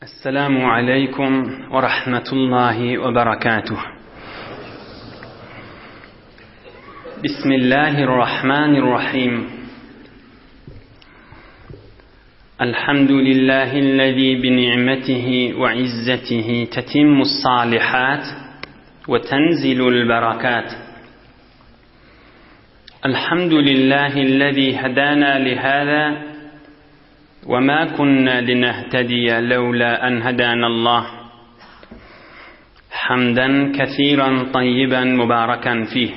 Esselamu aleýkum we rahmetullahi we berekatuh. Bismillahirrahmanirrahim. Elhamdülillahi'llezî bi ni'metihi we izzetihi tetimmus salihat we tenzilul berekat. Elhamdülillahi'llezî hedâna lihâzâ وما كنا لنهتدي لولا أن هدانا الله حمدا كثيرا طيبا مباركا فيه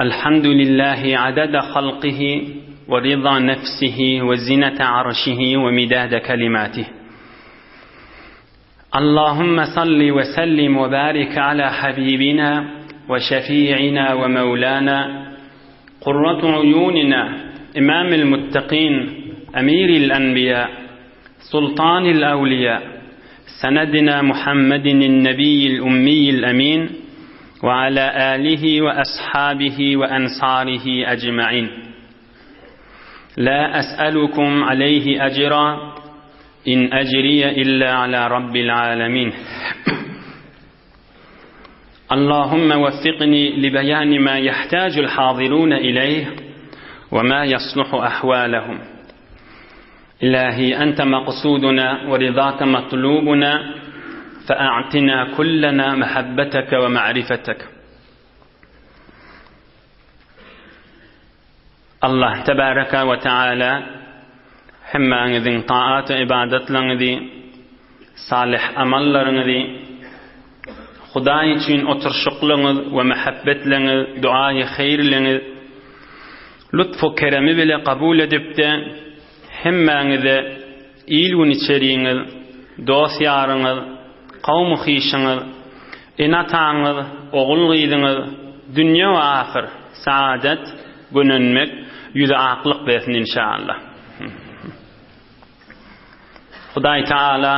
الحمد لله عدد خلقه ورضا نفسه وزنة عرشه ومداد كلماته اللهم صل وسلم وبارك على حبيبنا وشفيعنا ومولانا قرة عيوننا إمام المتقين أمير الأنبياء سلطان الأولياء سندنا محمد النبي الأمي الأمين وعلى آله وأصحابه وأنصاره أجمعين لا أسألكم عليه أجرا إن أجري إلا على رب العالمين اللهم وفقني لبيان ما يحتاج الحاضرون إليه وما يصلح أحوالهم إلهي أنت مقصودنا ورضاك مطلوبنا فأعطنا كلنا محبتك ومعرفتك Allah tebaraka we taala hemmäňiziň taat-u-ybadatlaryňyzy, salyh amallaryňyzy, Hudaý üçin oturyşyklygyňyz we mähebbetligiňiz, duaýy haýyrlygyňyz lutf-u keremi bile kabul edip-de, hemmäňize il-gün içeriňiz, dost-ýaryňyz, kowum-u-hyşyňyz, ene-ataňyz, ogul-gyzyňyz, dünýe we ahyr, saadet, gönenmek, ýüze aklyk bersin inşallah. Hudaý Taala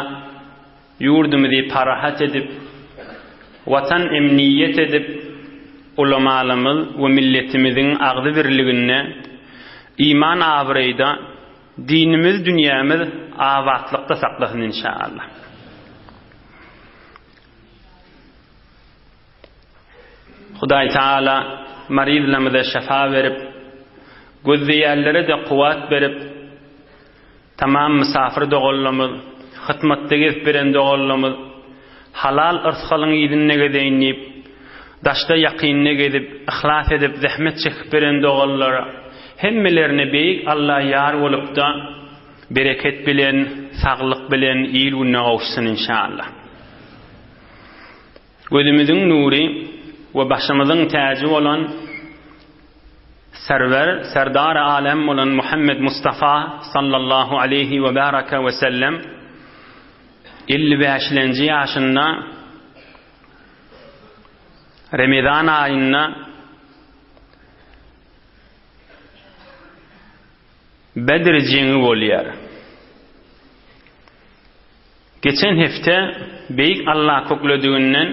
ýurdumyzy parahat edip, watan emniýet edip, ulamalarymyz we milletimiziň agzybirliginde, iman abraýda, dinimiz dünýämiz abatlykda saklasyn inşallah. Hudaý Taala maryzlarymyza şyfa berip, gözleýänlere-de kuwwat berip, tamam mysafyr doganlarymyz, hytmatda gezip beren doganlarymyz, halal yrsgalyň yzynda gezeýin diýip, daşda ýakynda gezip, yhlas edip zähmet çekip beren doganlara, hemmelerine beýik Alla ýar bolupda, bereket bilen, saglyk bilen il-gününe gowuşsyn inşallah. Gözümiziň nury we başymyzyň täji bolan Serwer, Serdar-y Alem bolan Muhammed Mustafa sallallahu aleýhi we baraka we sellem 55-lenji ýaşynda Remezan aýynda Bedr jeňi bolýar. Geçen hepde Beýik Alla köklediginden,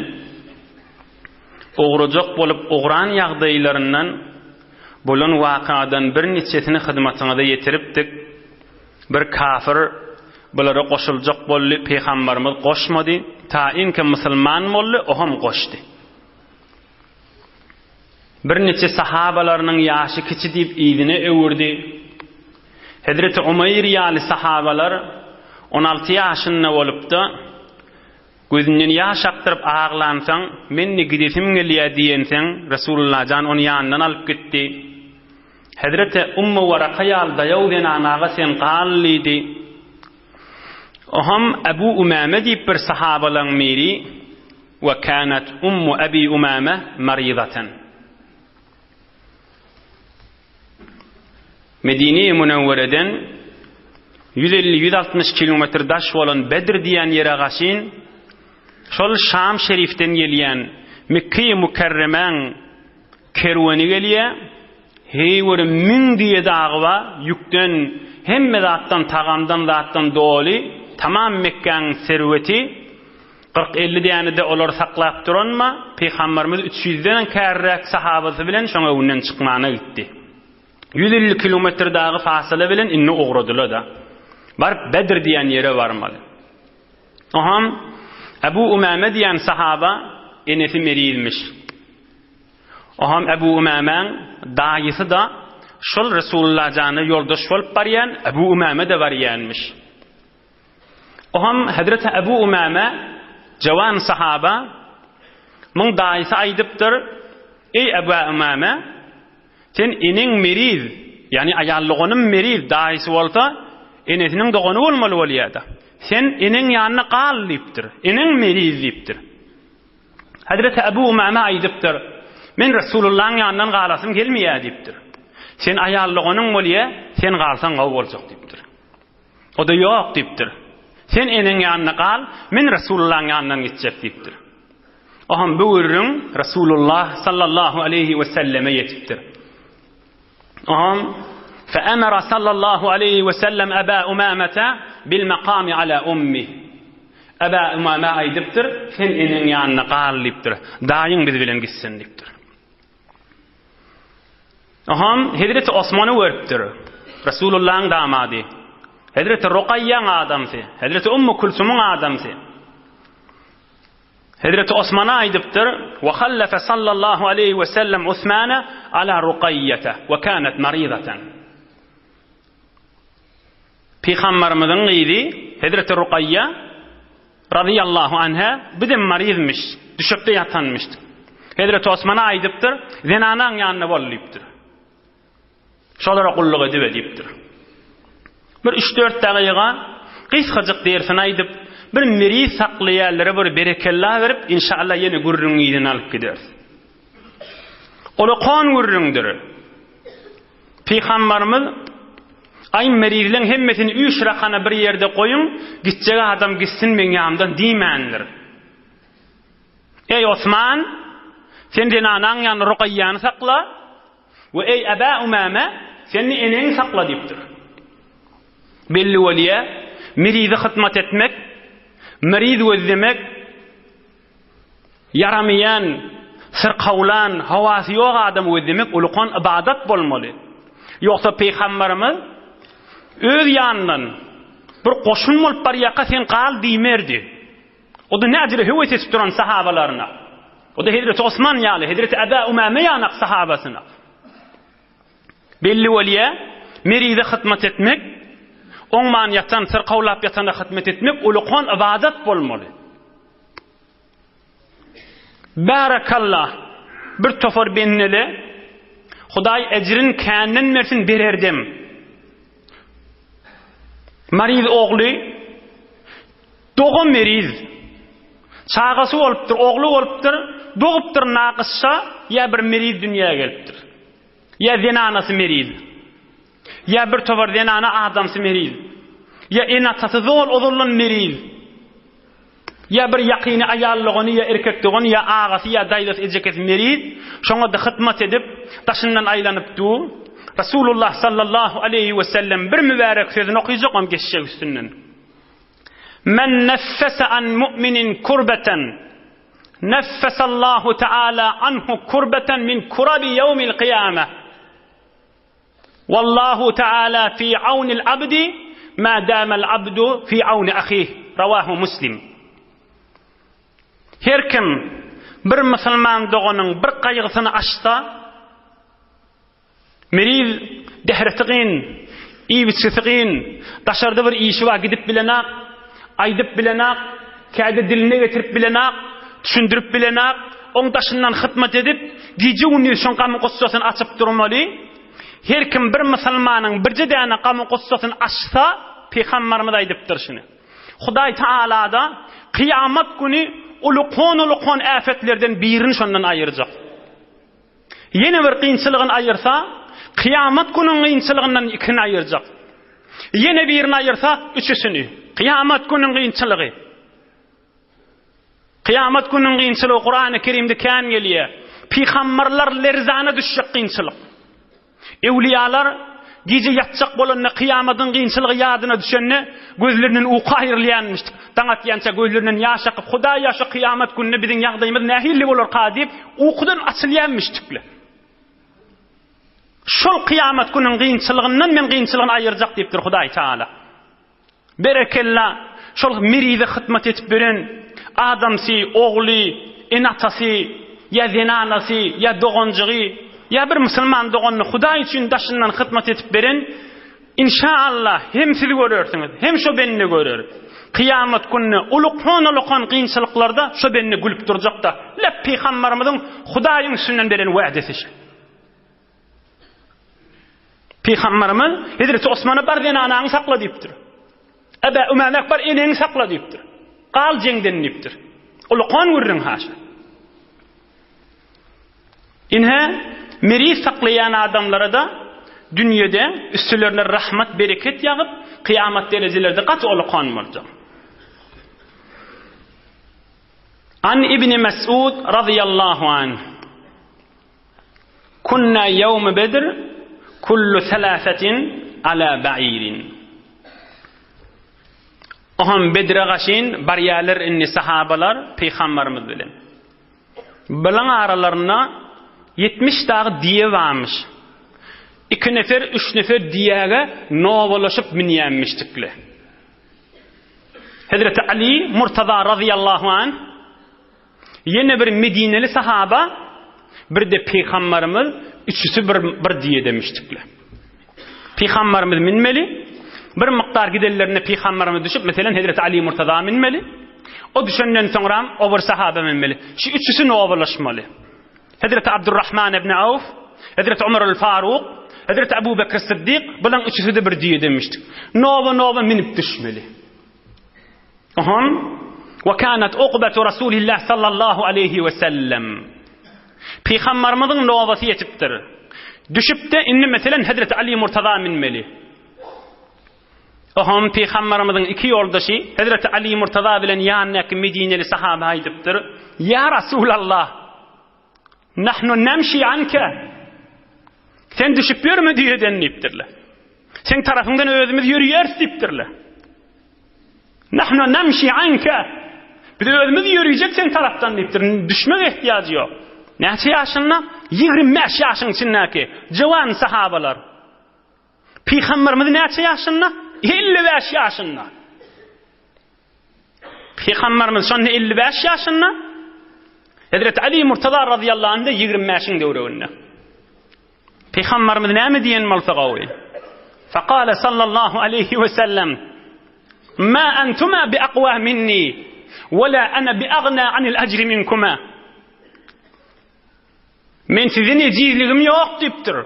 ugrajak bolup ugran ýagdaýlaryndan bolan wakadan birniçesini hyzmatyňyza ýetiripdik. Bir kafir bulara goşuljak boldy, Pygambarymyz goşmady, tainki musulman boldy, o hem goşdy. Birniçe sahabalarynyň ýaşy kiçi diýip yzyna öwürdi. Hezreti Umaýr ýaly sahabalar 16 ýaşynda bolupda, gözünden ýaş akdyryp aglansoň, Men-de gidesim gelýär diýensoň, Resulullah jan ony ýanyndan alyp gitdi. Hezreti Ummu Waraka ýaly daýaw zenanaga sen gal diýdi. Oham Ebu Umäme diýip bir sahabalaryň biri, We kanat ummu Abi Umame maridaten. Medine-i Münewwereden 150-160 kilometr daş bolan Bedr diýen ýere gaşyn şol Şam şerifden gelýän Mekge-i Mükerremäň kerweni gelýär. Heý bir müň düýe dagy bar, ýükden, hemme zatdan, tagamdan, zatdan doly, tamam Mekgäň serweti. 40-50 däne-de olary saklap duranma, Pygamberimiz üç ýüzdenem kärräk sahabasy bilen şoň öňünden çykmana gitdi. 150 kilometr dagy fasyla bilen indi ugradylar-da. Baryp Bedr diýen ýere barmaly. Oham Ebu Umame diýen sahaba enesi merizmiş. Oham Ebu Umamäň daýysy-da şol Resulullah jana ýoldaş bolup barýan Ebu Umame-de barýanmyş. Oham Hezreti Ebu Umame jawan sahaba muň daýysy aýdypdyr, Eý Ebu Umame, sen eneň meriz, ýagny aýal doganym meriz, daýysy bolsa enesiniň dogany bolmaly bolýar-da. Sen eneň ýanynda gal diýipdir. Eneň meriz diýipdir. Hezreti Ebu Umame aýdypdyr, Men Resulullahyň ýanyndan galasym gelmeýär diýipdir. Sen aýal doganyň bolýar, sen galsaň gowy boljak diýipdir. O-da ýok diýipdir. Sen eneň ýanynda gal, men Resulullahyň ýanyndan gitjek diýipdir. Oham bu gürrüň Resulullah sallallahu aleýhi we selleme ýetipdir. Oham Feemera sallallahu aleýhi we sellem Eba Umamete bil makami ala ummi. Eba Umame aýdypdyr, sen eneň ýanynda gal diýipdir. Daýyň biz bilen gitsin diýipdir. Oham Hezreti Osmany görüpdir. Resulullahyň damady. Hezreti Rukaýýaň adamsy, Hezreti Ummu Kulsumyň adamsy. Hezreti Osmana aýdypdyr, Wa hallafa sallallahu aleýhi we sellem Usmana ala Rukaýýata we kanat maridatan. Pygambarymyzyň gyzy Hezreti Rukaýýa razyýallahu anha bizem marizmiş, düşekde ýatanmyş. Hezreti Osmana aýdypdyr, zenanaň ýanynda bol diýipdir. Şolara gulluk edibe diýipdir. Bir üç-dört dagyga gysgajyk dersini aýdyp, bir meriz saklaýanlara bir berekella berip, inşallah ýene gürrüňiň yzyny alyp gideris. Ol okan gürrüňdir. Pygambarymyz Aý merizleň hemmesini üç rakana bir ýerde goýuň, gitjek adam gitsin meň ýanymdan diýmändir. Eý Osman, sen zenanaň ýanynda Rukaýýany sakla we eý Aba Umame, sen eneňi sakla diýipdir. Belli bolýa, merize hyzmat etmek, meriz gözlemek, Ýaramaýan, syrkawlan, howasy ýok adamy gözlemek ulukan ybadat bolmaly. Ýogsa pygambarymyz öz ýanyndan bir goşun bolup barýarka sen gal diýmerdi. O-da näjele höwes edip duran sahabalaryna. O-da hezreti Osman ýaly, hezreti Aba Umame ýanak sahabasyna. Belli bolýar, merize hyzmat etmek, oňman ýatan, syrkawlap ýatana hyzmat etmek ulukan ybadat bolmaly. Barakallah bir topar bendele Hudaý ejrin känden bersin bererdem. Mariz ogly doga meriz. Çagasy bolupdyr, ogly bolupdyr, dogupdyr nakyssa ýa bir meriz dünýä gelipdir. Ýa zenanasy meriz. Ýa bir topar zenana adamsy meriz. Ýa ene-atasy zol ozaldan meriz. Ýa bir ýakyny aýal dogany ýa erkek dogany ýa agasy ýa daýzasy ejekesi meriz, şoňa-da hyzmat edip, daşyndan aýlanyp dur. Resulullah sallallahu aleýhi we sellem bir mübärek sözüni okyjak oň geçjek üstünden. Men neffese an mu'minin kurbeten neffesallahu teala anhu kurbeten min kurabi ýewmil kyýame. Wallahu Teala fi awnil abdi ma damal abdu fi awni ahih. Rawahu Muslim. Her kim bir musulman doganyň bir gaýgysyny açsa, meriz dähreti gyn, iýip-içgisi gyn, daşarda bir işi bar gidip bilenak, aýdyp bilenak, käde diline getirip bilenak, düşündirip bilenak, oň daşyndan hytmat edip, gije-gündiz şoň gamy-gussasyny açyp durmaly. Her kim bir musulmanyň birje däne gamy-gussasyny açsa, Pygambarymyz aýdypdyr şuny. Hudaý Taala-da kyýamat güni ulukon-ulukon äpetlerden birini şondan aýyrjak. Ýene bir kynçylygyny aýyrsa, kyýamat günüň kynçylygyndan ikini aýyrjak. Ýene birini aýyrsa, üçüsini. Kyýamat günüň kynçylygy. Kyýamat günüň kynçylygy Kurany Kerimde kän gelýär. Pygamberler lerzana düşjek kynçylyk. Ewliýalar gije ýatjak bolanda kyýamadyň kynçylygy ýadyna düşende gözlerinden uky aýrylýanmyş. Daň atýança gözlerinden ýaş akyp, Hudaýa şu kyýamat gününde biziň ýagdaýymyz nähili bolarka diýip ukudan açylýanmyşdyklar. Şol kyýamat günüň kynçylygyndan men kynçylygyny aýyrjak diýipdir Hudaý Taala. Berekella, şol merize hytmat etip beren adamsy, ogly, ene-atasy, ýa zenanasy, ýa doganjygy, ýa bir musulman doganyny Hudaý üçin daşyndan hytmat etip beren, inşa Allah, hem siz görersiňiz, hem şo bende görer. Kyýamat gününe ulukan-ulukan kynçylyklarda şo bende gülüp durjak-da. Lep pygambarymyzyň Hudaýyň üstünden beren wädesi şe. Pygamberimiz Hezreti Osmana bar zenanaňy sakla diýipdir. Ebe Ümämek bar eneňi sakla diýipdir. Gal jeňden diýipdir. Ulukan gürrüň haşa. Ine, meriz saklaýan adamlara-da dünýede üstülerine rahmat, bereket ýagyp, kyýamat derejelerde gaty ulukan boljak. An Ibn Mesud radıyallahu anh Kunna ýewme Bedr kullu selasetin ala ba'irin. Oham Bedre gaşyn barýarlar indi sahabalar pygambarymyz bilen. Bilaň aralarynda 70 dagy diýe barmyş. Iki nefer, üç nefer diýäge nowalaşyp münýänmişdikle. Hezreti Ali Murtaza razyýallahu anh Ýene bir medineli sahaba, bir-de pygambarymyz üçüsi bir bir diýe demişdikler. Pygambarymyz minmeli, bir mukdar gidenlerinde pygambarymyz düşüp, meselen Hezreti Ali Murtaza minmeli. O düşenden soňram o bir sahaba minmeli. Şu üçüsi nowalaşmaly. Hezreti Abdurrahman ibn Awf, Hezreti Umar el-Faruk, Hezreti Abu Bekr Siddik, bulaň üçüsi-de bir diýe demişdik. Nowa-nowa minip düşmeli. Ohm we kanat ukbatu Rasulillah sallallahu aleýhi we sellem. Pygambarymyzyň nobaty ýetipdir. Düşüpde indi meselen Hezreti Ali Murtaza minmeli. Ohm pygambarymyzyň iki ýoldaşy Hezreti Ali Murtaza bilen ýanyndaky Medineli sahaba aýdypdyr: "Ýa Rasulallah, nahnu namşi anka." Sen düşüp ýörme düýeden diýipdirler. Seň tarapyňdan özümiz ýörýäris diýipdirler. Nahnu namşi anka. Biz özümiz ýörüjek sen tarapdan diýipdir. Düşmek ehtiýajy ýok. Näçe ýaşynda? 25 ýaşyň içindäki jawan sahabalar. Pygamberimiz näçe ýaşynda? 55 ýaşynda. Pygamberimiz şonda 55 ýaşynda. Hazreti Ali Murtaza radıyallahu anh 25-iň döwründe. Pygamberimiz näme diýen bolsa gowy? Fekale sallallahu aleyhi we sellem Ma entuma bi aqwa minni we la ana bi agna anil ajri minkuma. Men sizden ejizligim ýok diýipdir.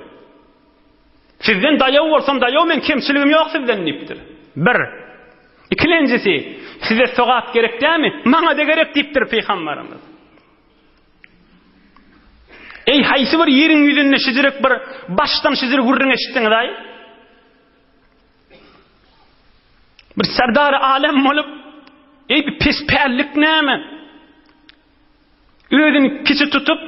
Sizden daýaw bolsam daýaw men kemçiligim ýok sizden diýipdir. Bir. Ikilenjisi, size sogap gerek dämi? Maňa-da gerek diýipdir pygamberimiz. Eý, haýsy bir ýeriň ýüzünde şijirek bir başdan şijir gürrüň eşitdiňiz-aý? Bir serdar alem bolup, eý, bir pespällik näme? Özüni kiçi tutup,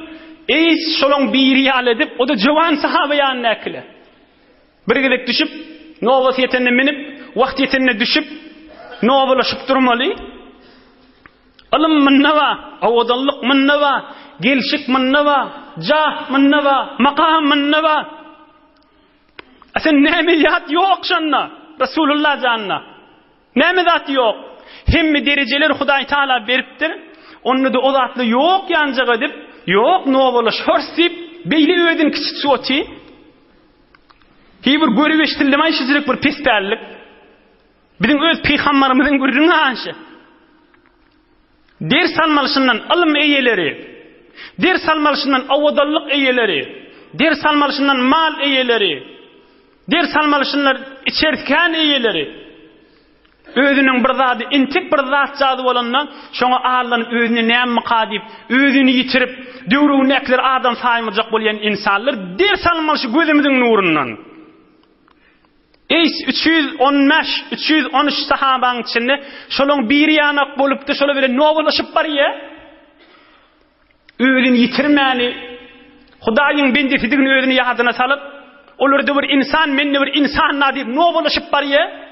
eý, şolaň biri ýaly edip, o-da jöwan sahaba ýanyndakylar. Bir gezek düşüp, nobaty ýetende münüp, wagt ýetende düşüp, nobalaşyp durmaly. Ylym munda bar, owadanlyk munda bar, gelşik munda bar, jah munda bar, makam munda bar. A sen näme ýat ýok şonda, Resulullah janda. Näme zat ýok? Hemme derejeler Hudaý Taala beripdir. Onda-da o zatlar ýok ýanjak edip, ýok nobalaşarys diýip, beýle özüni kiçitip otyr. Hiý bir görüp eşidildimi şeýlelik bir pespällik. Biziň öz pygambarymyzyň gürrüňi aşy. Ders almalyşyndan ylym eýeleri, ders almalyşyndan owadanlyk eýeleri, ders almalyşyndan mal eýeleri, ders almalyşyndan içerkän eýeleri özüniň bir zady entek bir zatjady bolanda şoňa aldanyp özüne nämika diýip özüni ýitirip döwründäkileri adam saýmajak bolýan insanlar ders almaly şu gözümiziň nurundan. Eý, 315, 313 sahabaň içinde şolaň biri ýanak bolupdy, şolar bilen nobalaşyp barýar. Özüni ýitirmäni, Hudaýyň bendesidigini özüni ýadyna salyp, olar-da bir insan, men-de bir insan-da diýip nobalaşyp barýar.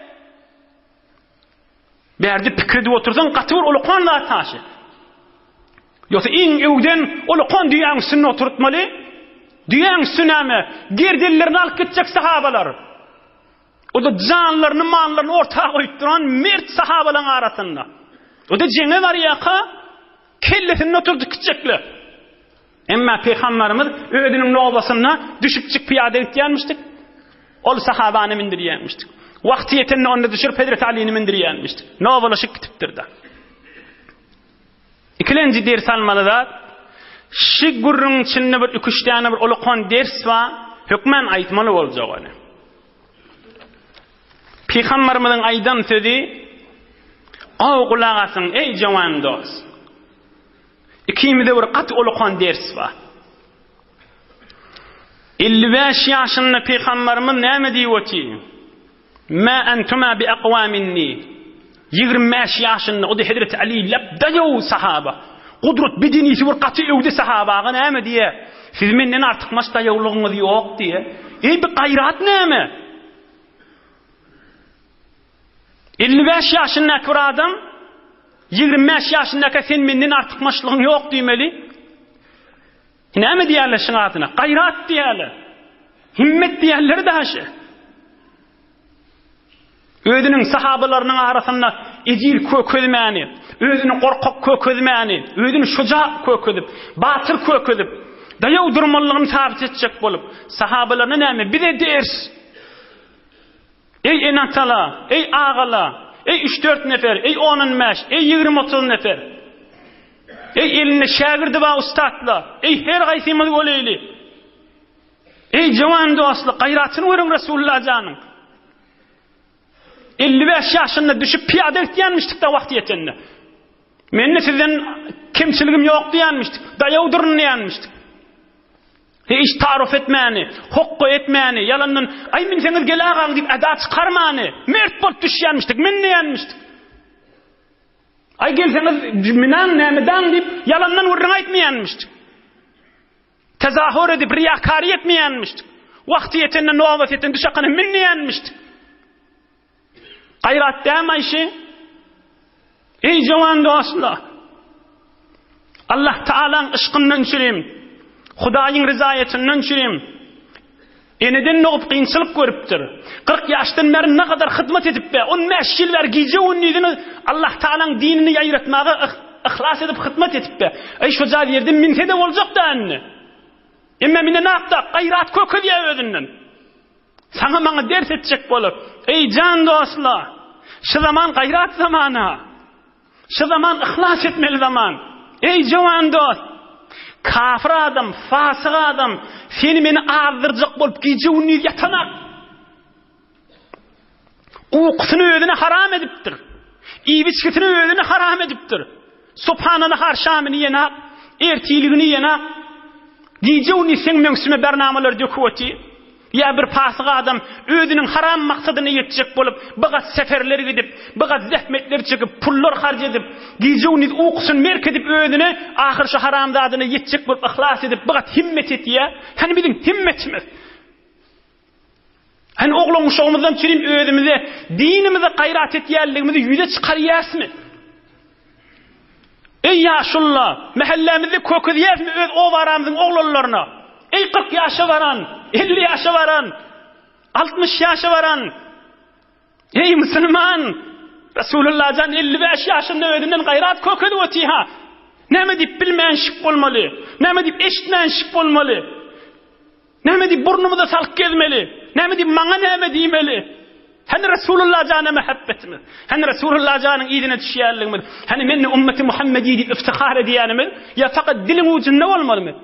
Bärde pikir edip otursaň gaty bir ulukan zat taşy. Ýogsa iň öwden ulukan düýäň üstünde oturtmaly. Düýäň üstü näme? Gerdenlerini alyp gitjek sahabalar. O-da janlaryny, mallaryny orta goýup duran mert sahabalaryň arasynda. O-da jeňe barýarka, kellesinde oturdy kiçjekler. Emma Pygamberimiz özüniň nobasynda düşüpjik pyýada gitýänmişdik. Ol sahabany mindirýänmişdik. Wagty ýetende onda düşürip Hezreti Alyny mindirýänmişdik. Nobalaşyp gitipdir-de. Ikilenji ders almaly zat, şu gürrüňiň içinde bir iki-üç däne bir ulukan ders bar, hökman aýtmaly boljak ony. Pygamberimiziň aýdan sözi, Gowy gulak asyň, eý jowan dost. Ikimize bir gaty ulukan ders bar. 55 ýaşynda pygamberimiz näme diýip otyr? Mä entuma bi akwa minni. 25 ýaşynda o-da Hezreti Ali lap daýaw sahaba. Gudrat bedenisi bir gaty öwdi sahabaga näme diýýär? Siz menden artykmaç daýawlygyňyz ýok diýýär. Eý bi gaýrat näme? 55 ýaşyndaky bir adam 25 ýaşyndaka sen menden artykmaçlygyň ýok diýmeli. Näme diýerler şuň adyna? Gaýrat diýerler. Himmet diýerler daşy. Özüniň sahabalarynyň arasynda ejir kökezmäni, özüni gorkak kökezmäni, özüni şuja kökezip, batyr kökezip, daýaw durmalygyny sabit etjek bolup, sahabalaryna näme? Bize ders. Eý ene-atala, eý agala, eý üç-dört nefer, eý on-on bäş, eý ýigrimi-otuz nefer. Eý elinde şägirdi bar ussatla, eý her gaýsymyz boleýli. Eý jowan dostlar, gaýratyny görüň Resulullah janyň. 55 ýaşynda düşüp pyýada gitýänmişdik-de wagty ýetende. Mende sizden kemçiligim ýok diýenmişdik, daýaw durun diýenmişdik. Hiç taaruf etmäni, hokga etmäni, ýalandan aý minseňiz gel agaň diýip eda çykarmany, mert bolup düşýänmişdik, min diýenmişdik. Aý gelseňiz minaň nämedaň diýip ýalandan gürrüň aýtmaýanmyşdyk. Tezahür edip riýakary etmeýänmişdik. Wagty ýetende nobat ýetende düşakana minmeýänmişdik. Gaýrat dämi aýşy? Eý jowan dostlar! Allah Taalaň yşkyndan çürim, Hudaýyň ryzaýatyndan çürim. Eneden dogup kynçylyk görüpdir. 40 ýaşdan bäri nagadar hyzmat edip be, 15 ýyl bäri gije-gündizini Allah Taalaň dinini ýaýratmaga yhlas edip hyzmat edip be. Eý şojaz ýerde minse-de boljak-da indi. Emma mine nakda gaýrat kökezýär özünden. Saňa maňa ders etjek bolup, eý jan dostlar, şu zaman gaýrat zamany. Şu zaman yhlas etmeli zaman. Eý jowan dost, kafir adam, fasyk adam seni meni azdyrjak bolup gije-gündiz ýatanak. Ukusyny özüne haram edipdir. Iýip-içgisini özüne haram edipdir. Subhana nahar şamyny ýenak, ertiligini ýenak. Gije-gündiz seň möňsüme bernamalar döküp otyr. Ýa bir pasyk adam özüniň haram maksadyna ýetjek bolup, bigat seferler gidip, bigat zähmetler çekip, pullar harç edip, gije-gündiz ukusyny merk edip özüne, ahyr şu haram zadyna ýetjek bolup yhlas edip, bigat himmet etýär. Hany biziň himmetimiz? Hany oglan-uşagymyzdan çürim özümize, dinimize gaýrat etýänligimizi ýüze çykarýasmy? Eý ýaşulla, mähellämizde kökezýäsmi öz obaramyzyň oglanlaryna? Eý 40 ýaşa baran, 50 ýaşa baran, 60 ýaşa baran, eý musulman, Resulullah jan 55 ýaşynda özünden gaýrat kökezip otyr-ha. Näme diýip bilmänşik bolmaly? Näme diýip eşitmänşik bolmaly? Näme diýip burnumyza salyp gezmeli? Näme diýip maňa näme diýmeli? Hany Resulullah jana mähebbetimiz? Hany Resulullah janyň yzyna düşýänligimiz? Hany men ümmeti Muhammedi diýip iftihar edýänimiz? Ýa fakat diliň ujunda bolmalymy?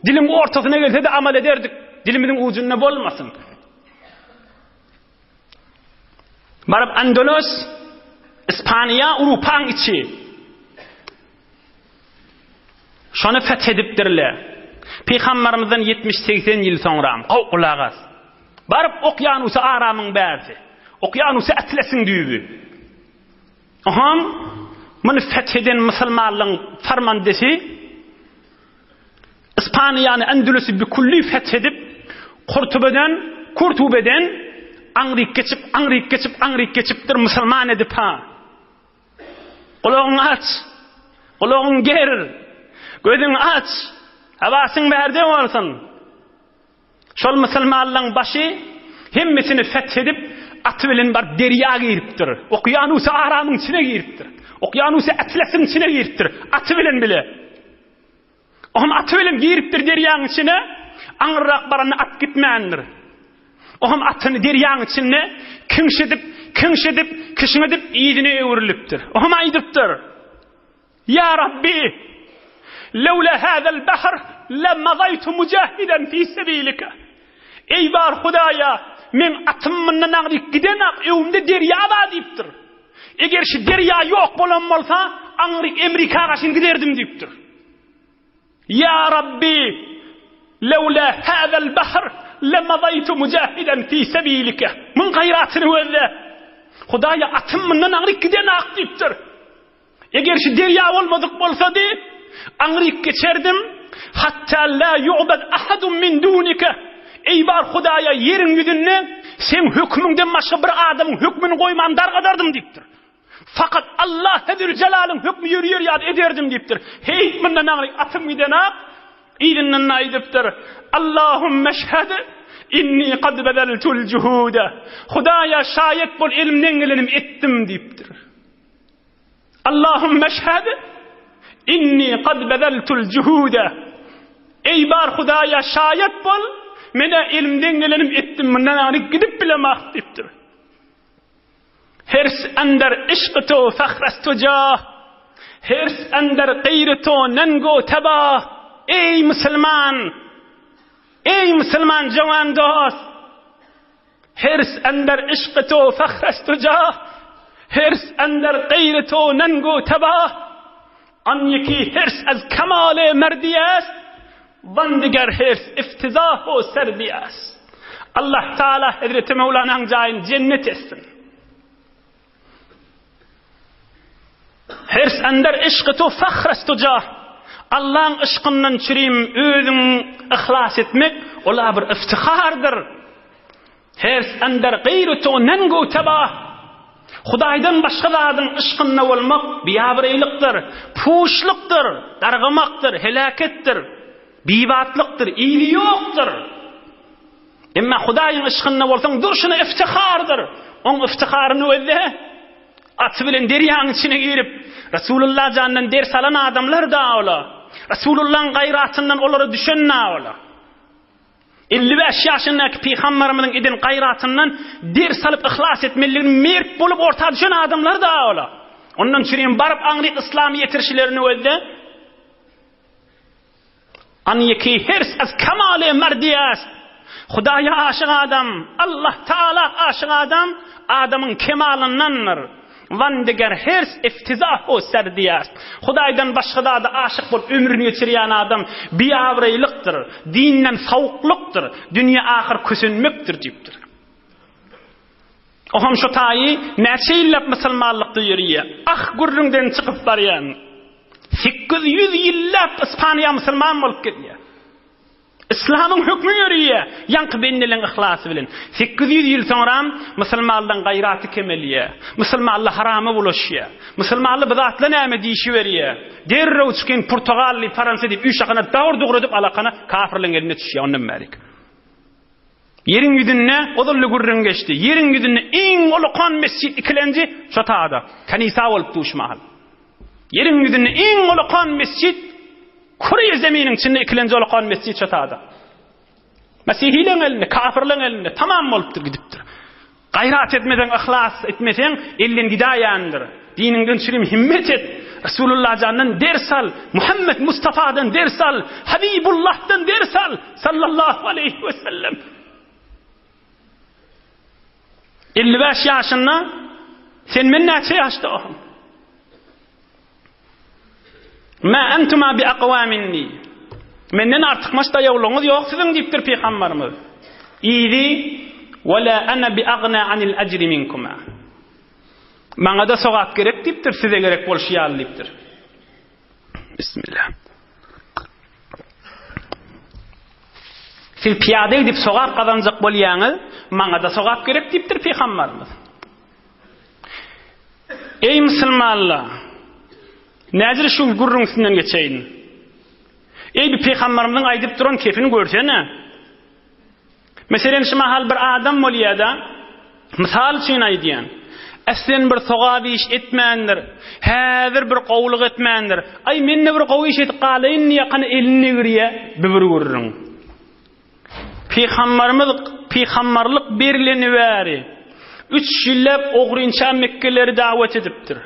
Diliň ortasyna gelse-de amal ederdik. Dilimiziň ujunda bolmasyn. Baryp Andalus, Ispaniýa, Urupaň içi. Şony feth edipdirler. Pygambarymyzdan 70-80 ýyl soňram, gowy gulak as. Baryp Okýanusy Aramyň bärsi. Okýanusy Atlesiň düýbi. Oham muny feth eden musulmanlaryň farmandesi Ispaniýany Endülüsi bükülli feth edip, Kurtubeden, Kurtubeden aňryk geçip, aňryk geçip, aňryk geçipdir, musulman edip ha. Gulagyňy aç. Gulagyňy ger. Gözüňi aç. Hawasyň bärde bolsun. Şol musulmanlaryň başy hemmesini feth edip, Aty bilen baryp derýa giripdir. Okýanusy Aramyň içine giripdir. Okýanusy Atlasyň içine giripdir. Aty bilen bile. Oňam aty bilen giripdir derýaň içine. Aňyrrak baranda at gitmändir. Oňam atyny derýaň içinde kiňşidip, kiňşidip, kişňedip yzyna öwrülipdir. Oňam aýdypdyr. Ýa Rabbi! Lewla hazel bahr le mazaýtu mujahiden fi sebilike. Eý bar Hudaýa, meň atym mundan aňryk gidenak, öňümde derýa bar diýipdir. Eger şu derýa ýok bolan bolsa, aňryk Emrika gaşyn giderdim diýipdir. Ýa Rabbi, lewla hazel bahr le mazaýtu mujahiden fi sebilike. Muň gaýratyny gözle. Hudaýa, atym mundan aňryk gidenak diýipdir. Eger şu derýa bolmadyk bolsady, aňryk geçerdim, Hatta la yu'bad ahadun min dunike. Eý bar Hudaýa, ýeriň ýüzünde Seň hökümiňden başga bir adamyň hökmüni goýman dargadardym diýipdir. Fakat Allah Züljelalyň hökmi ýörýär ýaly ederdim diýipdir. Heý, mundan aňryk atym gidenak, yzyndan aýdypdyr, Allahummeşhed inni kad bezeltul juhude. Hudaýa şaýat bol elimden gelenim etdim diýipdir. Allahummeşhed inni kad bezeltul juhude. Eý bar Hudaýa şaýat bol, men-ä elimden gelenim etdim, mundan aňry gidip bilemok diýipdir. Hirs ender yşky to fahras to jah, hirs ender gaýry to nengo tebah. Eý musulman! Eý musulman jowan dost! Hirs ender yşky to fahras to jah, Hirs ender gaýry to nengu tebah, An ýeki hirs az kemale merdi est, Wan diger hirs iftizahu serdi est. Allah Taala Hezreti Mewlanaň jaýyny jennet etsin. Hirs ender yşky to fahras to jah. Allaň yşkyndan çürim özüň yhlas etmek, ola bir iftihardyr. Hirs ender gaýry to nengu tebah. Hudaýdan başga zadyň yşkynda bolmak biabraýlykdyr, puşlukdyr, dargamakdyr, heläketdir, bibatlykdyr, yzy ýokdur. Emma Hudaýyň yşkynda bolsaň durşuna iftihardyr. Oň iftiharyny gözle. Aty bilen derýaň içine girip, Resulullah jandan ders alan adamlar da ola. Resulullahyň gaýratyndan olara düşen da ola. 55 ýaşyndaky pygamberimiziň eden gaýratyndan ders alyp yhlas etmelidigini mert bolup orta düşen adamlar da ola. Ondan çürim baryp aňryk yslamy ýetirişlerini gözle. An ýeki hirs az kemaly merdi est. Hudaýa aşyk adam, Allah Taala aşyk adam adamyň kemalyndandyr. Wan diger hirs iftizahu serdi est. Hudaýdan başga zada aşyk bolup ömrüni geçirýän adam biabraýlykdyr, dinden sowuklykdyr, dünýe ahyr kösenmekdir diýipdir. Oňam şo taýy näçe ýyllap musulmanlykda ýörýär. Ah gürrüňden çykyp barýan. 800 ýyllap Ispaniýa musulman bolup gelýär. Islamyň hökmi ýörýär, ýaňky bendeleň yhlasy bilen. 800 ýyl soňram musulmanlaryň gaýraty kemelýär. Musulmanlar harama bulaşýar. Musulmanlar bu zatlar näme diýşiberýär. Derrew çykyň Portugally, Faransa diýip üç şakana dawur-dugur edip alakana kafirleň eline düşýär ondan bärik. Ýeriň ýüzünde ozal-da gürrüň geçdi. Ýeriň ýüzünde iň ulukan mesjit ikilenji şo tada, kanisa bolup dur şu mahal. Ýeriň ýüzünde iň ulukan mesjit küre zeminiň içinde ikilenji ulukan mesjit şo tada. Mesihileriň elinde, kafirleriň elinde tamam bolupdyr gidipdir. Gaýrat etmeseň, yhlas etmeseň, elden gidäýendir. Diniňden çürim himmet et. Resulullah jandan ders al. Muhammed Mustafadan ders al. Habibullahdan ders al. Sallallahu aleyhi ve sellem. 55 ýaşynda sen men näçe ýaşda ohm? Ma entuma bi aqwa minni. Menden artykmaç daýawlygyňyz ýok siziň diýipdir pygamberimiz. Yzy we la ana bi agna anil ajri minkuma. Maňa-da sogap gerek diýipdir, size gerek bolşy ýaly diýipdir. Bismillah. Siz pyýada gidip sogap gazanjak bolýaňyz, maňa-da sogap gerek diýipdir pygamberimiz. Eý musulmanlar! Näzir şu gürrüň üstünden geçeýin. Eý bir pygamberimiziň aýdyp duran kepini görsene. Meselem şu mahal bir adam bolýar-da. Mysal üçin aýdýan. Äslen bir sogap iş etmändir. Häzir bir gowulyk etmändir. Aý men-de bir gowy iş edip galaýyn diýýär, hany elini degirýär, bu bir gürrüň. Pygambarymyz pygambarlyk berileni bäri üç ýyllap ogrynça mekgeleri dawet edipdir.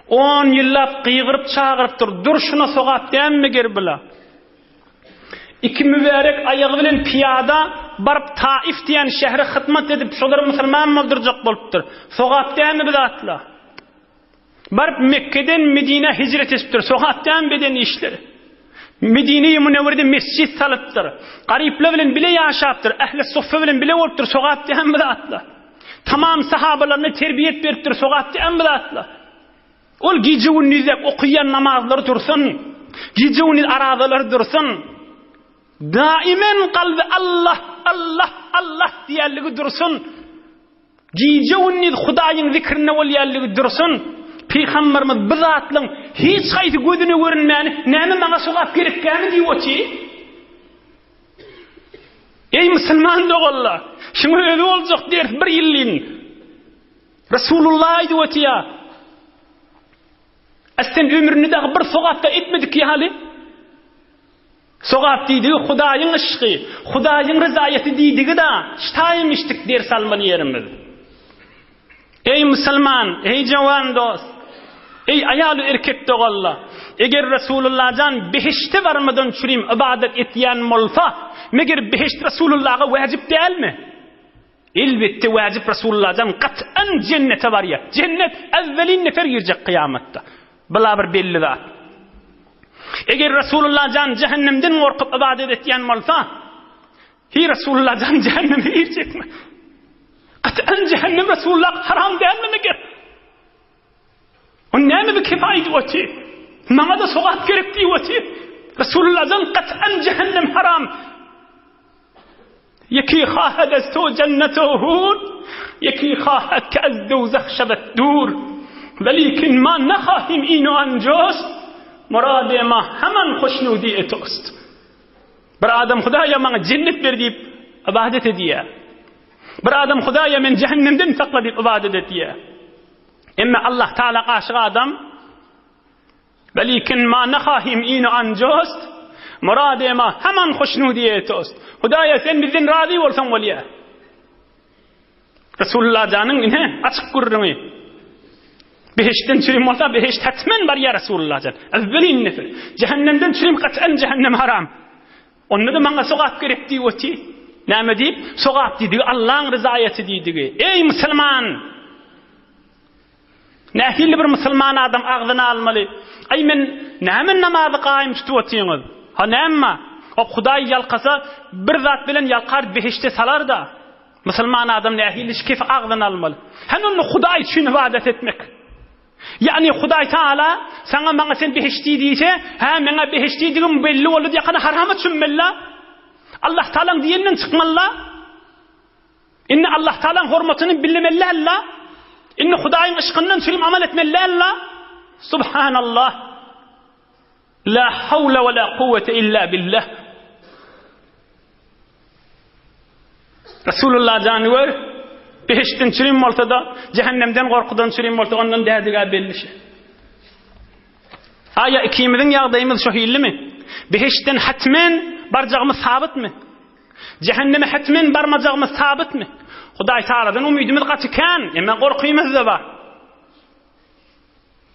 On ýyllap gygyryp çagyrypdyr, Durşuna sogap dälmi meger bula? Iki mübärek aýagy bilen pyýada baryp Taif diýen şähre hyzmat edip şolary musulman boldurjak bolupdyr. Sogap dälmi bu zatla? Baryp Mekgeden Medinä hijret edipdir. Sogap dälmi beden işleri? Medine-i Münewwerede mesjit salypdyr. Garyplar bilen bile ýaşapdyr. Ähli suffa bilen bile bolupdyr. Sogap dälmi bu zatla? Tamam sahabalaryna terbiýet beripdir. Sogap dälmi bu zatla? Ol gije-gündizläp okaýan namazlary dursun. Gije-gündiz arazalary dursun. Daimen kalby Allah, Allah, Allah diýenligi dursun. Gije-gündiz Hudaýyň zikrinde bolýanlygy dursun. Pygamberimiz bu zatlaryň hiç haýsy gözüne görünmäni, näme maňa sogap gerekkämi diýip otyr. Eý musulman doganlar, şuňa özi boljak ders bir ýyllyn. Resulullah aýdyp otyr. Sen ömründe dagy bir sogap da etmedik ýaly. Sogap diýdigi Hudaýyň yşky, Hudaýyň ryzaýaty diýdigi-da, ştaýmyşdyk ders almaly ýerimiz. Eý musulman, eý jawan dost, eý aýal-u erkek doganlar, eger Resulullah jan behişde barmadan çürim ybadat etýän bolsa, meger behişt Resulullaha wajyp dälmi? Elbetde wajyp Resulullah jan gat'an jennete barýar. Jennet äwwelin nefer girjek kyýamatda. Bula bir belli zat. Eger Resulullah jan jähennemden gorkup ybadat etýän bolsa, hi Resulullah jan jähenneme girjekmi? Gat'an jähennem Resulullah haram dälmi meger? On näme bir kefa aýdyp otyr? Maňa-da sogap gerek diýip otyr. Resulullah jan gat'an jähennem haram. Ýeki hahed ez to jenneto hur, ýeki hahed ke ez dowzah şewed dur. Welikin ma nahahim inu anjost, murade ma heman hoşnudi etost. Bir adam Hudaýa maňa jennet ber diýip ybadat edýär. Bir adam Hudaýa men jähennemden sakla diýip ybadat edýär. Emma Allah Taala aşyk adam Welikin ma nahahim inu anjost, murade ma haman hoşnudiye tost. Hudaýa sen bizden razy bolsaň bolýa. Resulullah janyň ine açyk gürrüňi. Behiştden çürim bolsa behişt hatmen barýa Resulullah jan. Evvelin nefir. Cehennemden çürim kat'an cehennem haram. Onda-da maňa sogap gerek diýip otyr. Näme diýip? Sogap diýdigi Allaň ryzaýaty diýdigi. Eý musulman! Nähili bir musulman adam agzyna almaly? Aý men näme namazy gaýym tutup otyňyz? Ha näme? O Hudaý ýalkasa bir zat bilen ýalkar behişde salar-da. Musulman adam nähili şu kefi agzyna almaly? Hany onda Hudaý üçin ybadat etmek? Ýagny Hudaý Taala saňa maňa sen behişdi diýse, hä meňä behişdidigim belli boldy diýakana harama çümmeli-la. Allah Taalaň diýeninden çykmaly-la. Indi Allah Tagalaň hormatyny bilmeli däl-la. Indi Hudaýyň yşkyndan çürim amal etmeli däl-la. Subhanallah. La hawla we la kuwwete illa billah. Resulullah jany gör, behiştden çürim bolsa-da, cehennemden gorkudan çürim bolsa, ondan dädigä belli şey. Aýa ikimiziň ýagdaýymyz şo hillimi? Behiştden hatmen barjagymyz sabytmy? Jähenneme hetmen barmajagymyz sabytmy? Hudaý Tagaladan umydymyz gaty kän, emma gorkymyz-da bar.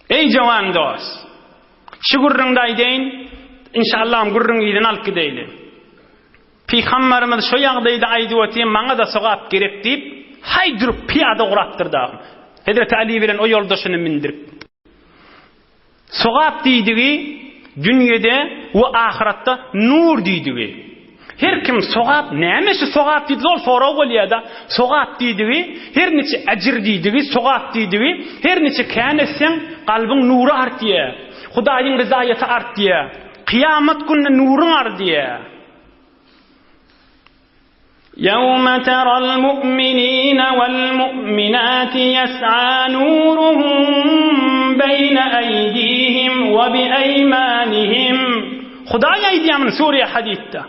Eý jowan dost! Şu gürrüňde aýdaýyn, inşallah gürrüň yzyny alyp gideýli. Pygambarymyz şu ýagdaýda aýdyp otyr, maňa-da sogap gerek diýip, haý durup pyýada gurapdyr dagy. Hezreti Ali bilen o ýoldaşyny mindirip. Sogap diýdigi dünýede we ahyratda nur diýdigi. Her kim sogap näme şu sogap diýip zol sorag bolýada. Sogap diýdigi her niçe ejir diýdigi sogap diýdigi her niçe kän etseň kalbyň nury artýa. Hudaýyň ryzaýaty artýa. Kyýamat günde nuryň ardýa. Ýewme teral mu'minine wal mu'minati ýes'a nuruhum beýne eýdihim we bi eýmanihim. Hudaý aýdýar muny sure Hadidde.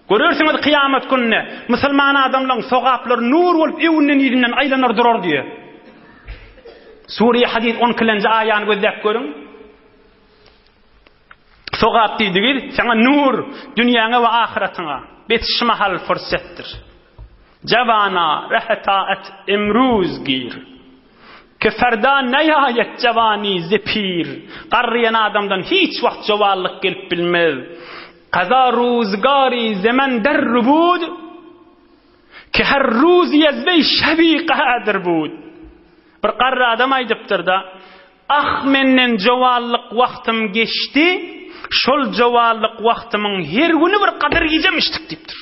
Görersiňiz kyýamat gününde musulman adamlaryň sogaplary nur bolup öňünden yzyndan aýlanar durar diýýär. Sure Hadid 12-nji aýany gözläp görüň. Sogap diýdigi saňa nur, dünýäňe we ahyratyňa. Bet şu mahal fursatdyr. Jawana rehetaat emruz gir. Ki ferda neýaýet jawani ze pir. Garryýan adamdan hiç wagt jowallyk gelip bilmez. Kaza ruzgari zemen der rubud, Ki her ruzi ez wey şebi kadir bud. Bir garry adam aýdypdyr-da, Ah, menden jowallyk wagtym geçdi, şol jowallyk wagtymyň her güni bir gadyr gijemişdik diýipdir.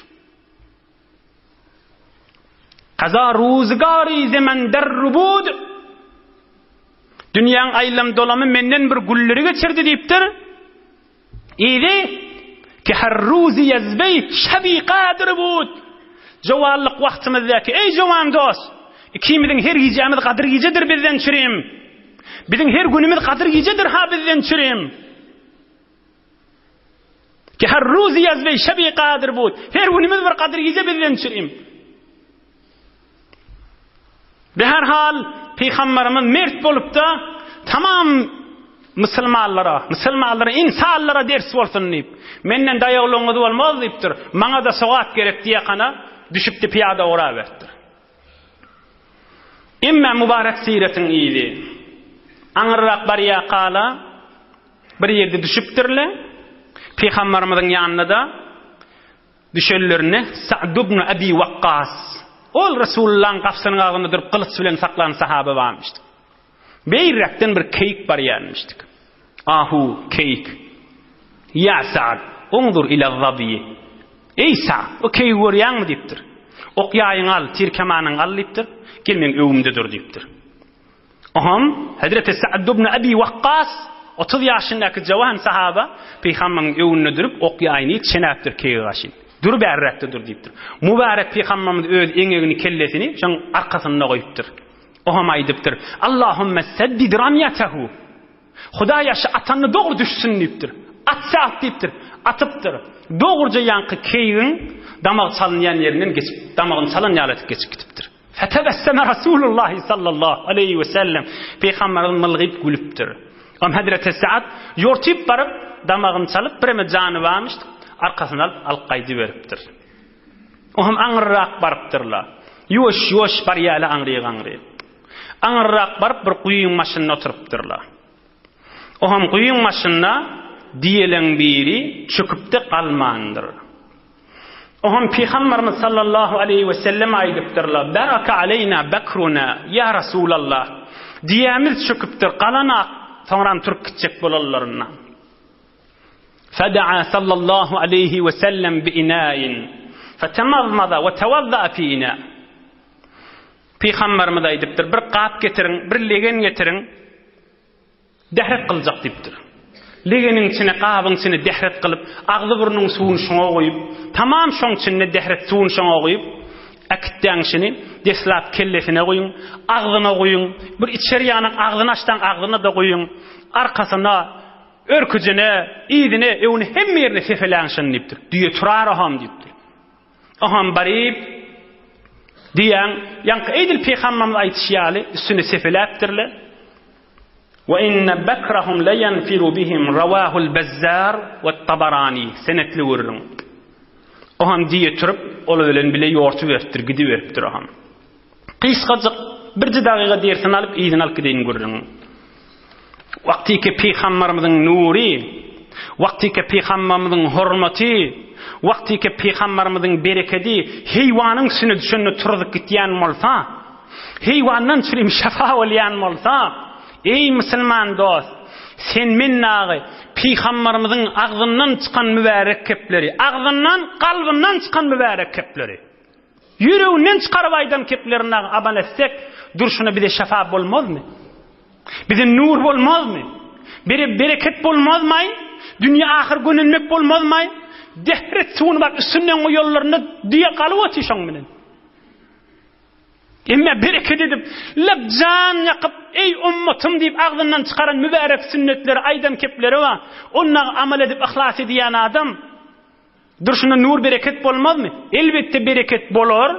Kaza ruzgary zemen der rubud. Dünýäň aýlam-dolamy menden bir gülleri geçirdi diýipdir. Yzy, Ki her ruzi ýezbeý şebi gadyr bud. Jowanlyk wagtymyzdaky, eý jowan dost, ikimiziň her gijämiz gadyr gijedir bizden çürim. Biziň her günümiz gadyr gijedir ha bizden çürim. Ki her ruzi ýezbeý şebi gadyr bud. Her günümiz bir gadyr gije bizden çürim. Beherhal, Pygamberimiz mert bolupda, tamam musulmanlara, musulmanlara, insanlara ders bolsun diýip, menden daýawlygyňyz bolmaz diýipdir, maňa-da sogap gerek diýekana, düşüpdi pyýada ugraberipdir. Emma mübarek siretiň yzy, aňyrrak barýakala, bir ýerde düşüpdirle, Pygamberimiziň ýanynda-da, Düşenlerinde Sa'd ibn Abi Wakkas, ol Resulullahyň gapysynyň agzynda durup gylyç bilen saklan sahaba barmyşdy. Beýräkden bir keýik barýarmyşdyk. Ahu, keýik. Ýa Sa'd, unzur ila zabiýi. Eý Sa'd, o keýigi görýäňmi diýipdir. Ok ýaýyňy al, tir kemanyňy al diýipdir. Gel meň öwümde dur diýipdir. Oňam Hezreti Sa'd ibn Abi Wakkas, 30 ýaşyndaky jawan sahaba, Pygambaryň öňünde durup, ok-ýaýyny çenäpdir keýige garşy. Dur bärräkde dur diýipdir. Mübärek Pygambarymyz öz eňegini, kellesini şoň arkasynda goýupdyr. Oňam aýdypdyr, Allahümme seddid ramýatehu. Hudaýa şu atanyny dogry düşsün diýipdir. Atsa at diýipdir. Atypdyr. Dogruja ýaňky keýigiň damagy çalynýan ýerinden geçip, damagyny çalan ýaly edip geçip gidipdir. Fetebesseme Rasulullahi sallallahu aleýhi we sellem. Pygamberimiz mylgyp gülüpdir. Oňa Hezreti Sa'd ýortyp baryp, damagyny çalyp, bireme jany barmyş, arkasyny alyp, alyp gaýdyberipdir. Oňam aňyrrak barypdyrlar. Ýuwaş-ýuwaş barýarlar aňryk-aňryk. Aňyrrak baryp bir guýyň başynda oturypdyrlar. Oňam guýyň başynda diýeleň biri çöküp-de galmandyr. Oňam Pygamberimiz sallallahu aleýhi we sellem aýdypdyrlar, Baraka aleýna bakruna, ýa Rasulallah, diýämiz çöküpdir, galanak, soňram turup gitjek bolanlarynda. Fedaa sallallahu aleýhi we sellem bi inain, fetemazmaza we tewazza'a fi ina. Pygamberimiz aýdypdyr, bir gap getiriň, bir legen getiriň, Dähret kyljak diýipdir. Legeniň içine, gabyň içine dähret kylyp, agzy-burnuň suwuny şoňa guýup, tamam şoň içinde dähret suwuny şoňa guýup, äkitdäň şini, deslap kellesine guýuň, agzyna guýuň, bir içeri ýanyň agzyny açsaň agzyna-da guýuň, arkasyna, örküjine, yzyna, öňüne hemme ýerine sepeläň şuny diýipdir. Düýe turar oham diýipdir. Oham baryp, düýäň, ýaňky edil pygamberimiz aýdyşy ýaly, üstüne sepeläpdirler. Ve inne bekrahum leyenfiru bihim rawahul Bezzar we Tabarani senetli gürrüň. Oham diýe turup, ol bilen bile ýortuberipdir, gidiberipdir oham. Gysgajyk birje dagyga dersini alyp yzyna alyp gideýin gürrüňiň. Wagtyky pygambarymyzyň nury, wagtyky pygambarymyzyň hormaty, wagtyky pygambarymyzyň berekedi heýwanyň üstüne düşende turzup gitýän bolsa, Heýwandan çürim şefa bolýan bolsa, eý musulman dost, sen men dagy pygambarymyzyň agzyndan çykan mübärek kepleri, agzyndan, kalbyndan çykan mübärek kepleri, ýüreginden çykaryp aýdan keplerini dagy amal etsek, durşuna bize şefa bolmazmy? Bize nur bolmazmy? Bere bereket bolmazmaý? Dünýe ahyr gönenmek bolmazmaý? Dehret suwuny bak üstünden goýanlarynda düýe galyp otyr şoň bilen. Emma bereket edip, leb jan ýakyp, eý ummatym diýip agzyndan çykaran mübärek sünnetleri, aýdan kepleri bar. Onda amal edip yhlas edýän adam. Durşuna nur bereket bolmazmy? Elbetde bereket bolar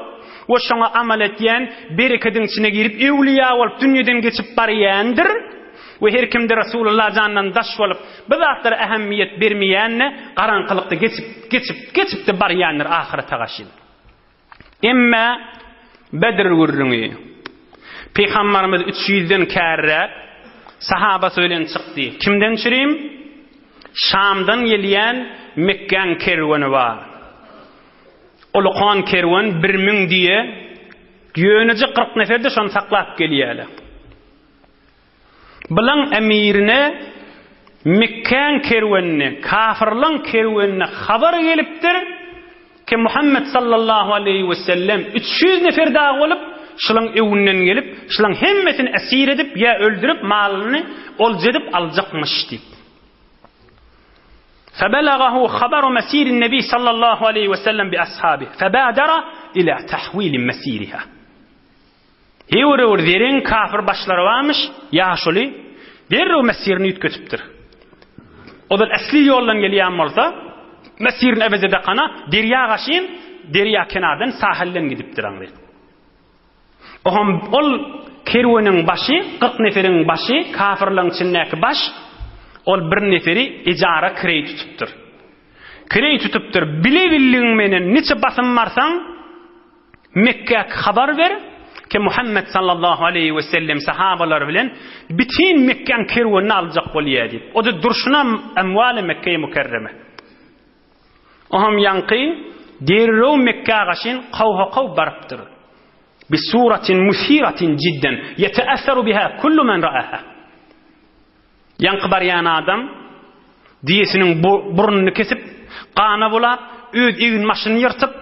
we şoňa amal etýän berekediň içine girip öwlüýä bolup dünýeden geçip barýandyr we her kimde Resulullah jandan daş bolup bu zatlara ähemmiýet bermeýände garaňkylykda geçip geçip geçipde barýandyr ahyrete gaşyn. Emme Bedr gürrüňi. Pygambarymyz üç ýüzden kärräk sahabasy bilen çykdy. Kimden çürim? Şamdan gelýän Mekgäň kerweni bar. Ulukan kerwen 1000 diýe, ýöneje 40 nefer-de şony saklap gelýärler. Bulaň emirine Mekgäň kerwenine, kafyrlaň kerwenine habar gelipdir, ki Muhammet sallallahu aleýhi we sellem 300 nefer dagy bolup, şulaň öwünden gelip, şulaň hemmesini esir edip ýa öldürip malyny olja edip aljakmyş diýip. Febelagahu habaru mesirin nebi sallallahu aleýhi we sellem bi ashabi febadara ila tahwili mesiriha. Höwür-höwür zereň kafir başlary barmyş, ýaşuly derrew mesirini üýtgetipdir. Ozal esli ýoldan gelýän bolsa, mesirini ebeze dakana derýa gaşyn, derýa kenardan, sahilden gidipdir aňry. Oňam ol kerweniň başy, 40 neferiň başy, kafirleň içindäki baş, ol bir neferi ejara kireý tutupdyr. Kireý tutupdyr, bile bildigiň menen niçe basym barsaň, Mekgä habar ber, ki Muhammet sallallahu aleýhi we sellem sahabalary bilen bütin Mekgäň kerwenini aljak bolýar diýip. O-da durşuna emwali Mekge-i Mükerreme. Oňam ýaňky derrew Mekgä gaşyn kawha-kaw barypdyr. Bi suratin musiratin jidden ýeteassaru biha kullu men ra'aha. Ýaňky barýan adam diýesiniň burnuny kesip, gana bulap, öz egin-başyny ýyrtyp,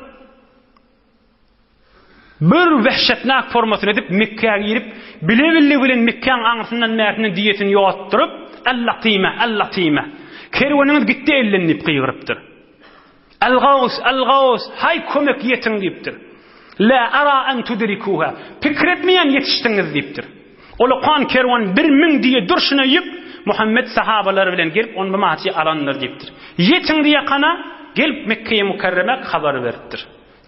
Bir wehşetnak formasyny edip Mekgä girip, bile-billigi bilen Mekgäň aňyrsyndan bärsinden düýesini ýotduryp, Al-latyme, al-latyme! Kerweniňiz gitdi elden diýip gygyrypdyr. Al-gaws, al-gaws! Haý, kömek ýetiň diýipdir. La ara an tudrikuha. Pikir etmeýän ýetişdiňiz diýipdir. Ulakan kerwen 1000 düýe durşuna ýük Muhammet sahabalary bilen gelip ony bu maçy alandyr diýipdir. Ýetiň diýekana gelip Mekgeýi Mükerremä habar beripdir.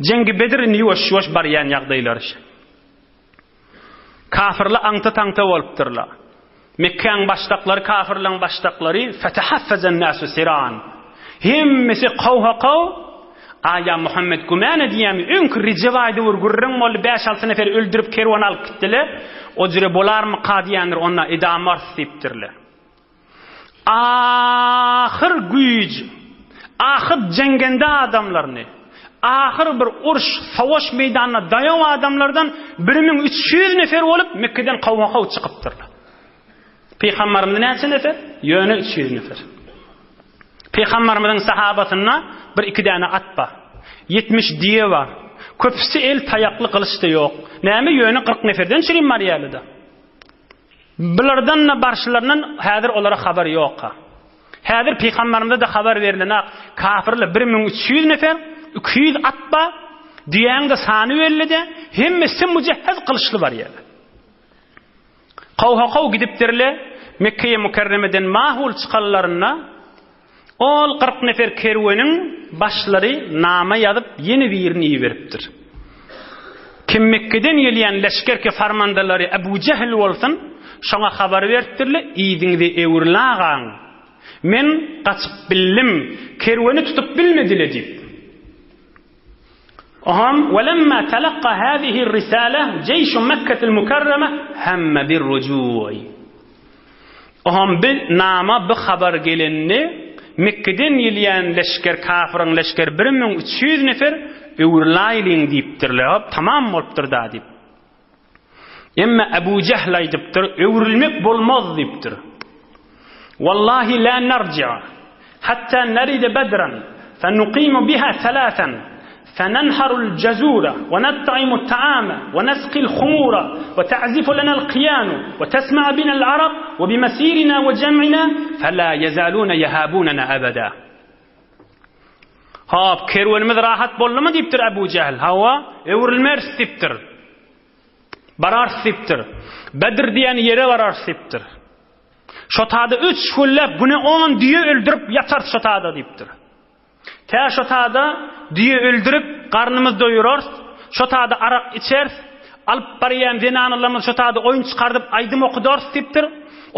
Jeňgi Bedir indi ýuwaş-ýuwaş barýan ýagdaýlary şe. Kafyrlar aňta-taňta bolupdyrlar. Mekgäň başdaklary, kafyrlaryň başdaklary fetehaffezen nasu siran. Hemmesi kowha-kow, Aýa Muhammet gümän edýämi? Öňki Rejep aýda bir gürrüň boldy, bäş-alty neferi öldürip kerwen alyp gitdiler. O jüre bolarmyka diýendir, onda edamarys diýipdirler. Ahyr güýj, ahyr jeňgende adamlaryny, ahyr bir uruş, savaş meýdanyna daýaw adamlardan 1300 nefer bolup Mekgeden kowma-kow çykypdyrlar. Pygamberimiz näçe nefer? Ýöne 300 nefer. Pygamberimiziň sahabasynda bir iki däne at bar. 70 diýe bar. Köpüsi el taýakly gylyç-da ýok. Näme ýöne 40 neferden çürim barýardy-da. Bulardan-da barşylaryndan häzir olara habar ýok-a. Häzir pygamberimize-de habar berlenak, kafirler 1300 nefer, 200 at bar, düýäň-de sany belli-de, hemmesi mujehhez gylyçly barýarlar. Kowha-kow gidipdirler, Mekgeýe Mükerremeden mahul çykanlarynda, Ol 40 nefer kerweniň başlary nama ýazyp ýene birini iberipdir. Kim Mekgeden gelýän leşgerki farmandalary Ebu Jehl bolsun, şoňa habar beripdirle, yzyňyzy öwrülagaň. Men gaçyp bildim, kerweni tutup bilmedile diýip. Oňam, Welemma telakka hazihi risale jeýşu Mekketil Mükerreme hemme birruju'i. Oňam bi nama bi habar gelende Mekgeden gelýän leşger kafyryň leşgeri 1300 nefer öwrüläýliň diýipdirler. Hop tamam bolupdyr da diýip. Emma Ebu Jehl aýdypdyr, öwrülmek bolmaz diýipdir. Wallahi la narji'a hatta narida Bedran fenuqimu biha thalathan fenenharul jazura we nat'imu ta'ama we nasqil khumura we ta'zifu lana al-qiyanu we tasma'a bina al-arab we bimasirina we jam'ina fela yazaluna yahabunana abada. Hop, kerwenimiz rahat boldumy diýipdir Ebu Jehl. Hawa, öwrülmeris diýipdir. Bararys diýipdir. Bedr diýen ýere bararys diýipdir. Şo tada üç günläp güne on düýe öldürip ýatarys şo tada diýipdir. Tä şo tada düýe öldürip, garnymyz doýurarys, şo tada arak içeris, alyp barýan zenanalarymyz şo tada oýun çykardyp aýdym okudarys diýipdir.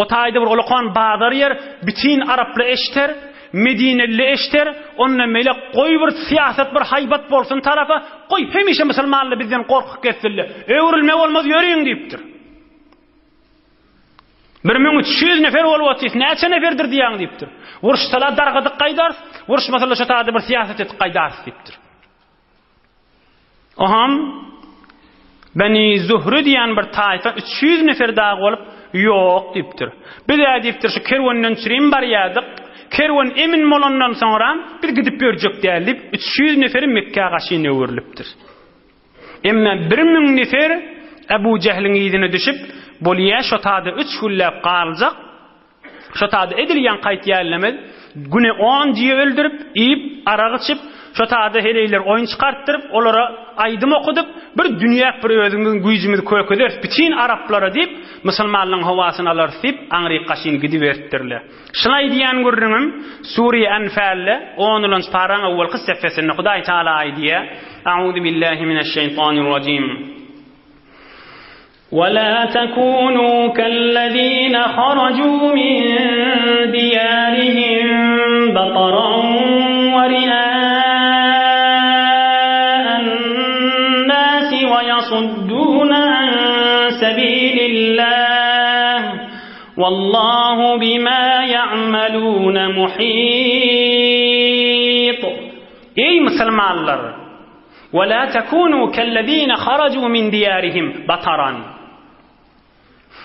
O taýda bir ulakan bazar ýer, bütin araply eşder, medineli eşder, ondan beýle goý bir syýasat bir haýbat bolsun tarapa, goý hemişe musulmanlar bizden gorkup gezsinler. Öwrülme bolmaz ýörüň diýipdir. 1300 nefer bolup otyrys, näçe neferdir diýýäň diýipdir. Uruşsala dargadyk gaýdarys, uruşmasala şo taýda bir syýasat edip gaýdarys diýipdir. Oham Beni Zuhri diýen bir taýfa 300 nefer dagy bolup, ýok diýipdir. Biz-ä diýipdir şu kerwenden çürim barýardyk. Kerwen emin bolandan soňra biz gidip ýörjek däl diýip, 300 neferi Mekgä gaşyn öwrülipdir. Emma 1000 nefer Ebu Jähliň yzyna düşüp, bolýa şo tada üç günläp galjak, Şo tada edil ýaňky aýtýanlarymyz, güne on düýe öldürip, iýip, arak içip, şo tada heleýler oýun çykartdyryp, olara aýdym okudyp, bir dünýäk bir özümiziň güýjümizi kökezeris bütin araplara diýip, musulmanlaryň howasyny alarys diýip, aňryk gaşyn gidiberipdirler. Şul aýdýan gürrüňim Sure Enfalde onulanjy paraň owalky sefesinde Hudaý Taala aýdýar, Auzubillahi mineşşeýtanirrajim. ولا تكونوا كالذين خرجوا من ديارهم بطرا ورئاء الناس ويصدون عن سبيل الله والله بما يعملون محيط Ey musulmanlar! Ve la tekunu kellezine haracu min diýarihim bataran.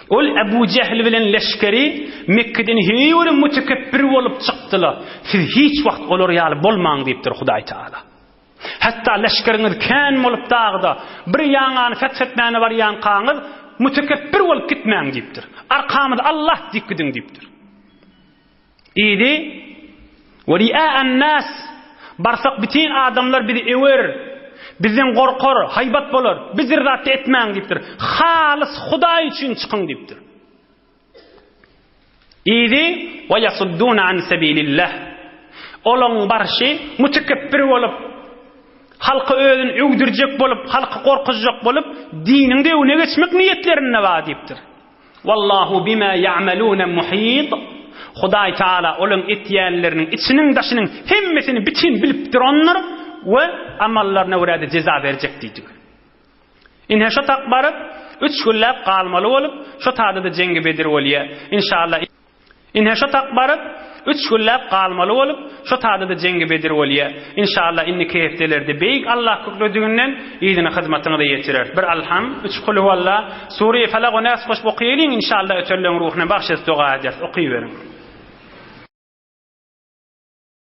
Ol Ebu Jehl bilen leşgeri Mekgeden heý bir mütekebbir bolup çykdylar. Siz hiç wagt olar ýaly bolmaň diýipdir Hudaý Taala. Hatda leşgeriňiz kän bolup dagda bir ýaňany feth etmäne barýankaňyz mütekebbir bolup gitmäň diýipdir. Arkamyz Allah diýip gidiň diýipdir. Idi. We ri'a'an-nas, barsak bütin adamlar bizi öwer, bizden gorkar, haýbat bolar, biz bir zat-da etmäň diýipdir. Halys Hudaý üçin çykyň diýipdir. Idi. We yasudduna an sabilillah. Olaň barşy mütekebbir bolup, halka özüni öwdürjek bolup, halky gorkuzjak bolup, diniň döwüne geçmek niýetlerinde bar diýipdir. Wallahu bima ya'maluna muhit. Hudaý Taala olaň etýänleriniň içiniň daşynyň hemmesini bitin bilip durandyr we amallaryna görä-de jeza berjek diýdik. Ine şo tak baryp, üç günläp galmaly bolup, şo tada-da jeňgi Bedir bolýa. Inşallah. Ine şo tak baryp, üç günläp galmaly bolup, şo tada-da jeňgi Bedir bolýa. Inşallah indiki hepdelerde Beýik Allah köklediginden yzyny hyzmatyňyza ýetireris. Bir Alham, üç Kulhuwalla, Sure-i Felak we Nas goşup okaýalyň inşallah ötenleň ruhuna bagş edip doga ederis. Okyberiň.